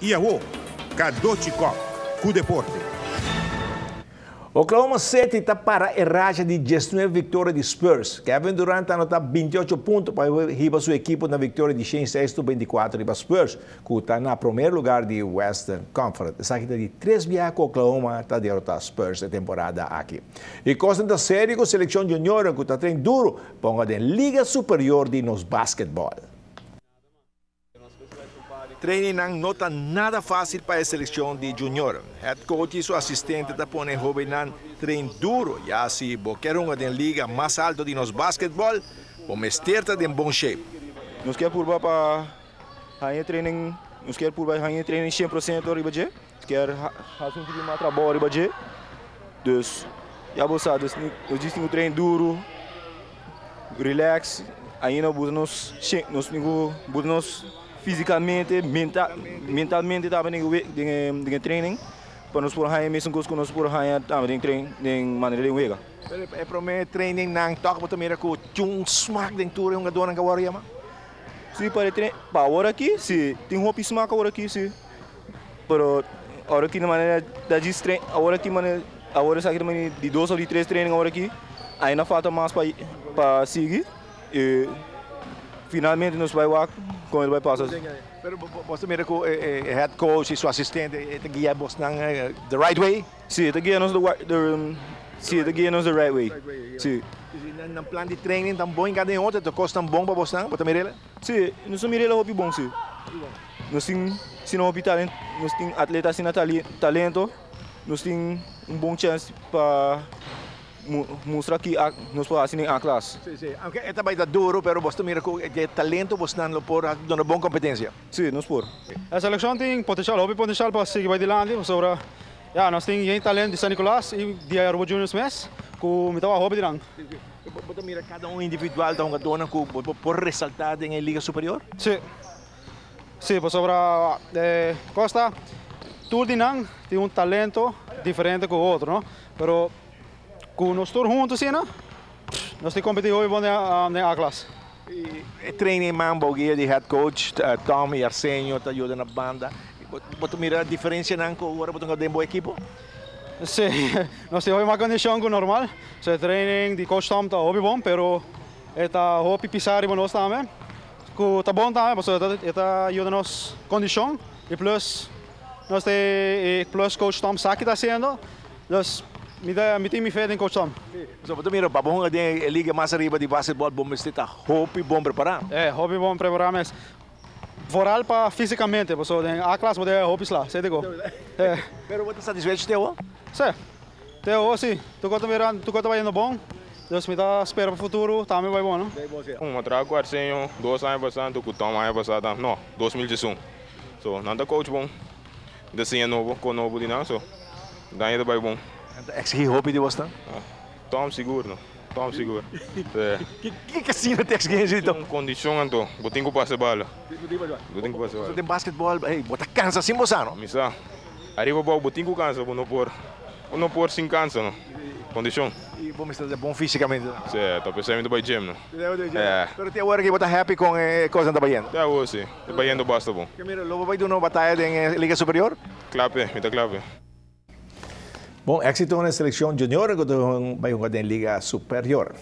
Y awo, Cadochi Kock cu deporte. Oklahoma City ta para e racha di 19 victoria di Spurs. Kevin Durant a anota 28 punto pa hiba su ekipo na victoria di 106-24 riba Spurs, cu ta na prome lugar di Western Conference. Esaki ta di tres biaha cu Oklahoma ta derota Spurs e temporada aki. E cos ta serio cu seleccion junior, cu ta train duro pa hunga den Liga Superior di nos basketball. Training no ta nada facil pa e seleccion di junior. Head coach y su asistente ta pone hobennan train duro. Ya si bo kier hunga den liga mas halto di nos basketball, bo mester ta den bon shape. Nos kier purba pa gana training, nos kier purba gana training 100% riba dje. Nos kier haci un tiki mas trabou riba dje. Dus, ya bo sabi, dus nos tin train duro, relax, ainda nos nos nos fisicamente, mentalmente tambe den training, pa nos por gana mesun cos cu nos por gana tambe den train, den manera di wega. E prome training nan toch bo ta mira cu un smaak den tur hungadonan cu awor yama? Si, pa train, pa awor aki, si, tin hopi smaak awor aki, si. Pero awor aki na manera da di train, awor aki manera, awor esaki manera di dos of di tres training awor aki, ainda falta mas pa sigui. Y finalmente nos bay wak con e bay pasa. Pero bo ta mira cu head coach y su asistente ta guia boso the right way? Si, ta guia nos si, ta guia nos the right way. Si. Nan plan di training ta bon cada otro, ta cos tan bon pa boso, bo ta mira? Si, nos ta mira hopi bon, si. Nos tin asina hopi talento, nos tin atleta asina talento, nos tin un bon chance pa mustra cu nos por haci A klas. Si. Aunke e ta bay duro, pero bo ta mira cu e talento boso lo por duna bon competencia. Si, nos por. E seleccion tin potencial, hopi potencial pa sigui dilanti, sobre ja, nos tin e talento di San Nicolas y di Aruba Juniors mes, cu mi tabata hopi dilanti. Bo ta mira cada un individual ta hungador cu por resalta den Liga Superior? Si. Si, sobre Costa, tur di nan tin un talento diferente cu otro, no? Pero cu nos tur hunto, si, no? Nos tin competi bon den A klas. E training man bou guia di head coach Tom y Arsenio ta yuda na banda. Bo ta mira diferencia nan cu awor bo ta den bon ekipo? Si, nos tin mas condicion cu normal. So, training di coach Tom ta hopi bon, pero ta hopi pisa riba nos tambe. Cu ta bon tambe, pasobra e ta yuda nos condicion y plus nos tin plus coach Tom sa kico ta haciendo. Dus mi tin mi fe den coach Tom. So, bo ta mira, pa bo den liga mas ariba di basketball, bo mester ta hopi bon prepara. E, hopi bon prepara mes. Vooral pa fisicamente, pasobra den A klas bo ta hopi sla, esey ta go. E. Pero bo ta satisfecho te awo? Si. Te awo si. Tur cos ta mira, tur cos ta bayendo bon. Dus mi ta spera pa futuro tambe bay bon, no? Mi a traha cu Arsenio 2 aña pasa, cu Tom aña pasa, no, 2011. So, nan ta coach bon. Ta siña nobo, con nobo di nan, so. Dan ta bay bon. Exigi hopi di boso? Tom sigur, no. Tom sigur. Kico asina ta exigi di Tom? Condicion anto, bo tin cu pasa bala. Bo tin cu pasa bala. Den basketball, hey, bo ta cansa sin bo sa, no? Mi sa. Ariba bo tin cu cansa, bo no por. Bo no por sin cansa, no. Condicion. Y bo mester bon fisicamente. Si, ta pensando bay gym, no. E. Pero te awor cu bo ta happy cu e cos ta bayendo? Te awor si, ta bayendo basta bon. Mira, lo bay duna bataya den Liga Superior? Cla pe, mi ta cla pe. Bon, exito na seleccion junior cu ta bay hunga den Liga Superior.